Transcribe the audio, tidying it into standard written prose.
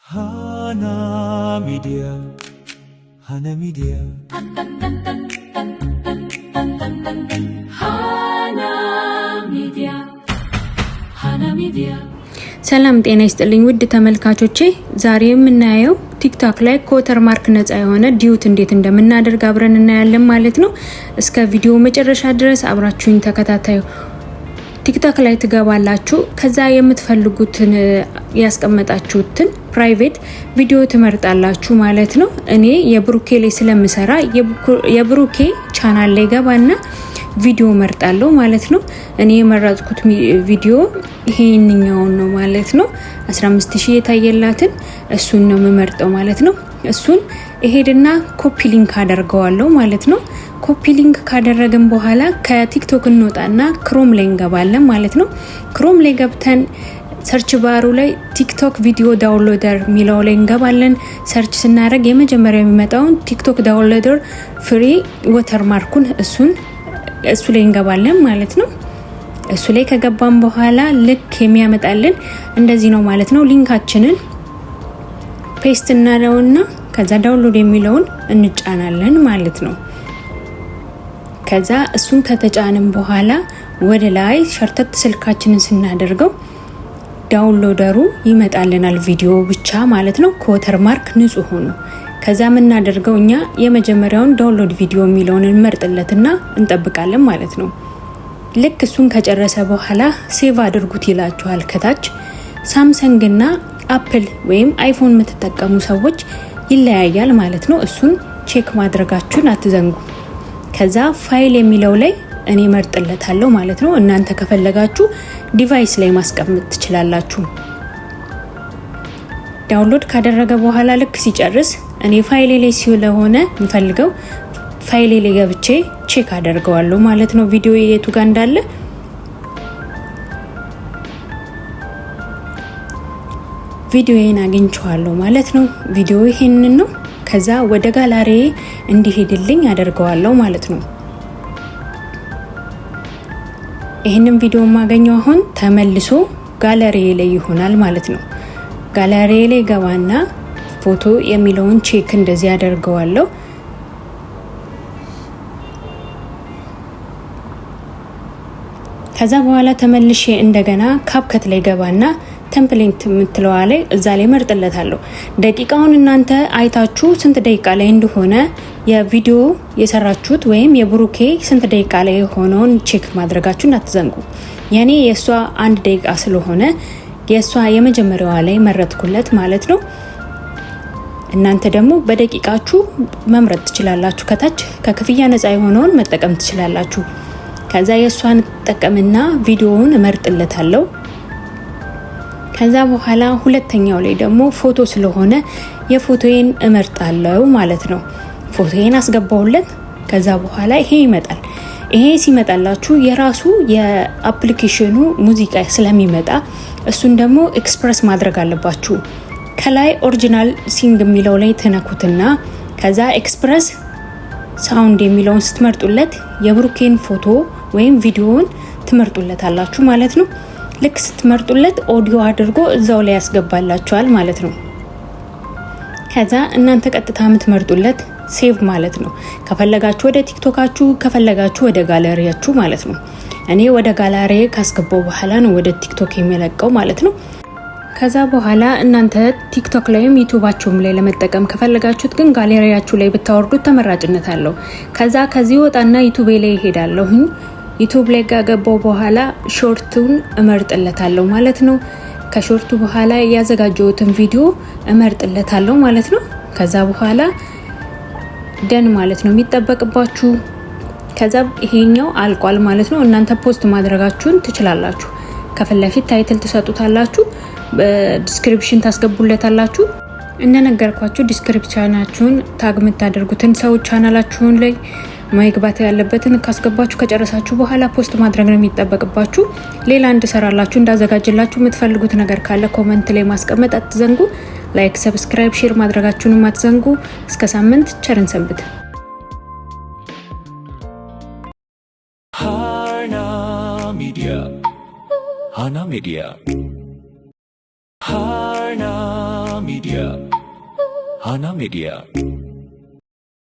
Hana Media. Hana Media. Hana Media. Hana Media. ሰላም ጤና ይስጥልኝ ውድ ተመልካቾቼ፣ ዛሬ የምናየው ቲክቶክ ላይ ከ watermark ነፃ የሆነ duet እንዴት እንደምናደርግ አብረን እናያለን ማለት ነው። እስከ ቪዲዮ መጨረሻ ድረስ አብራችሁኝ ተከታታዩ። ቲክቶክ ላይ ትገባላችሁ። ከዛ የምትፈልጉትን ያስቀመጣችሁትን private ቪዲዮ ትመርጣላችሁ ማለት ነው። እኔ የብሩኬ ላይ ስለምሰራ የብሩኬ ቻናል ላይ ገባና ቪዲዮ መርጣለሁ ማለት ነው። እኔ የመረጥኩት ቪዲዮ ይሄንኛውን ነው ማለት ነው። 15,000 የታየላትን እሱን ነው የምመርጠው ማለት ነው። እሱን እሄድና copy link አደርገዋለሁ ማለት ነው። Copy link ካደረግን በኋላ ከቲክቶክ እንወጣና ክሮም ላይ እንገባለን ማለት ነው። ክሮም ላይ ገብተን search bar ኡ ላይ TikTok video downloader የሚለው ላይ እንገባለን። Search ስናደርግ የመጀመሪያ የሚመጣውን TikTok downloader free watermark ኡን እሱን እሱ ላይ እንገባለን ማለት ነው። እሱ ላይ ከገባን በኋላ ልክ የሚያመጣልን እንደዚህ ነው ማለት ነው። Link ኣችንን paste እናለውና ከዛ download የሚለውን እንጫናለን ማለት ነው። ከዛ እሱን ከተጫንን በኋላ ወደ ላይ ሸርተት ስልካችንን ስናደርገው downloader ኡ ይመጣልናል፣ ቪዲዮ ብቻ ማለት ነው። ከ watermark ንጹህ ሆኖ። ከዛ የምናደርገው እኛ የመጀመሪያውን download video የሚለውን እንመርጥለትና እንጠብቃለን ማለት ነው። ልክ እሱን ከጨረሰ በኋላ save አድርጉት ይላችኋል ከታች። ሳምሰንግና አፕል ወይም አይፎን የምትጠቀሙ ሰዎች ይለያያል ማለት ነው። እሱን check ማድረጋችሁን አትዘንጉ። ከዛ ፋይል የሚለው ላይ እኔ መርጥለታለሁ ማለት ነው። እናንተ ከፈለጋችሁ device ላይ ማስቀመጥ ትችላላችሁ። Download ካደረገ በኋላ ልክ ሲጨርስ እኔ ፋይሌ ላይ ስለሆነ የምፈልገው ፋይሌ ላይ ገብቼ check አደርገዋለሁ ማለት ነው። ቪዲዮ የቱ ጋር እንዳለ ቪዲዮዬን አግኝቼዋለሁ ማለት ነው። ቪዲዮ ይሄንን ነው። ከዛ ወደ ጋላሪ እንዲሄድልኝ አደርገዋለሁ ማለት ነው። ይህንን ቪዲዮ የማገኘው አሁን ተመልሶ ጋለሪ ላይ ይሆናል ማለት ነው። ጋለሪ ላይ ገባና ፎቶ የሚለውን check እንደዚህ አደርገዋለሁ። ከዛ በኋላ ተመልሼ እንደገና CapCut ላይ ገባና template የምትለዋ ላይ እዛ ላይ መርጥለታለሁ። ደቂቃውን እናንተ አይታችሁ ስንት ደቂቃ ላይ እንደሆነ የቪዲዮ የሰራችሁት ወይም የብሩኬ ስንት ደቂቃ ላይ የሆነውን check ማድረጋችሁን አትዘንጉ። የኔ የእሷ 1 ደቂቃ ስለሆነ የእሷ የመጀመሪያዋ ላይ መረጥኩለት ማለት ነው። እናንተ ደግሞ በደቂቃችሁ መምረጥ ትችላላችሁ። ከታች ከክፍያ ነፃ የሆነውን መጠቀም ትችላላችሁ። ከዛ የእሷን ጠቀምና ቪዲዮውን እመርጥለታለሁ። ከዛ በኋላ ሁለተኛው ላይ ደግሞ ፎቶ ስለሆነ የፎቶዬን እመርጣለሁ ማለት ነው። ፎቶዬን አስገባሁለት። ከዛ በኋላ ይሄ ይመጣል። ይሄ ሲመጣላችሁ የራሱ የ application ኑ ሙዚቃ ስለሚመጣ እሱን ደግሞ express ማድረግ አለባችሁ። ከላይ original sing የሚለው ላይ ትነኩትና ከዛ express sound የሚለውን ስትመርጡለት የብሩኬን ፎቶ ወይም ቪዲዮውን ትመርጡለታላችሁ ማለት ነው። ልክ ስትመርጡለት ኦዲዮ አድርጎ እዛው ላይ ያስገባላችኋል ማለት ነው። ከዛ እናንተ ቀጥታ የምትመርጡለት save ማለት ነው። ከፈለጋችሁ ወደ ቲክቶካችሁ፣ ከፈለጋችሁ ወደ ጋለሪያችሁ ማለት ነው። እኔ ወደ ጋላሪ ካስገባው በኋላ ነው ወደ ቲክቶክ የሚለቀው ማለት ነው። ከዛ በኋላ እናንተ ቲክቶክ ላይም ዩቱባችሁም ላይ ለመጠቀም ከፈለጋችሁት ግን ጋሌሪያችሁ ላይ ብታወርዱት ተመራጭነት አለው። ከዛ ከዚህ ወጣና ዩቱቤ ላይ ይሄዳለሁኝ። ዩቱብ ላይ ከገባው በኋላ short ኡን እመርጥለታለሁ ማለት ነው። ከ short ኡ በኋላ ያዘጋጀሁትን ቪዲዮ እመርጥለታለሁ ማለት ነው። ከዛ በኋላ done ማለት ነው የሚጠበቅባችሁ። ከዛ ይሄኛው አልቋል ማለት ነው። እናንተ post ማድረጋችሁን ትችላላችሁ። ከፊት ለፊት title ትሰጡታላችሁ፣ description ታስገቡለታላችሁ። እንደነገርኳችሁ description ኣችሁን tag የምታደርጉትን ሰው ቻናላችሁን ላይ መግባት ያለበትን ካስገባችሁ ከጨረሳችሁ በኋላ post ማድረግ ነው የሚጠበቅባችሁ። ሌላ እንድሰራላችሁ እንዳዘጋጅላችሁ የምትፈልጉት ነገር ካለ comment ላይ ማስቀመጥ አትዘንጉ። Like፣ subscribe፣ share ማድረጋችሁንም አትዘንጉ። እስከ ሳምንት ቸር እንሰንብት። Hana Media. Hana Media. Hana Media. ሚዲያ፣ ሃና ሚዲያ።